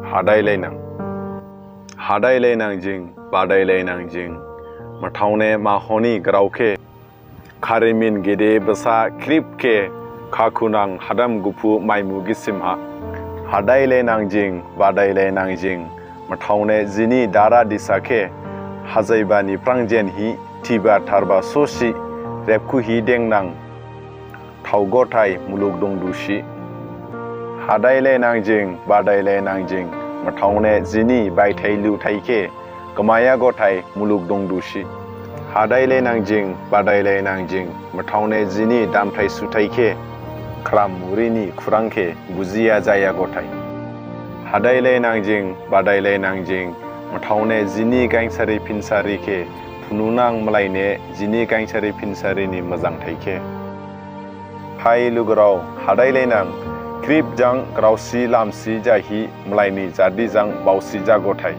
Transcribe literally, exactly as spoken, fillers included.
Hadailai nang. Hadailai nang jing, badailai nang jing. Mathaone mahoni grao khe. Kharimin gede basa khrip khe. Khakhunang hadam guphu maimu gisim ha. Hadailai nang jing, badailai nang jing. Mathaone jini dara disa khe. Hajaibani prangjen hi thiba tharba sosi. Repkhu hi dengnang. Thao gothai muluk dong dusi. Hadailai nang jing, badailai nang jing. Mathaone jini baithai luthai khe. Gmaya gothai muluk dong dusi. Hadailai nang jing, badailai nang jing. Mathaone jini damthai suthai khe. Khram murini khurang khe bujiya jaya gothai. Hadailai nang jing, badailai nang jing. Mathaone jini gainsari phinsari khe. Phununang malaine jini gainsari phinsari ni majangthai khe. Hai lugurao, hadailai nang. Khrip jang graosi lamsi jahi malaini jadi jang baosi jagothai.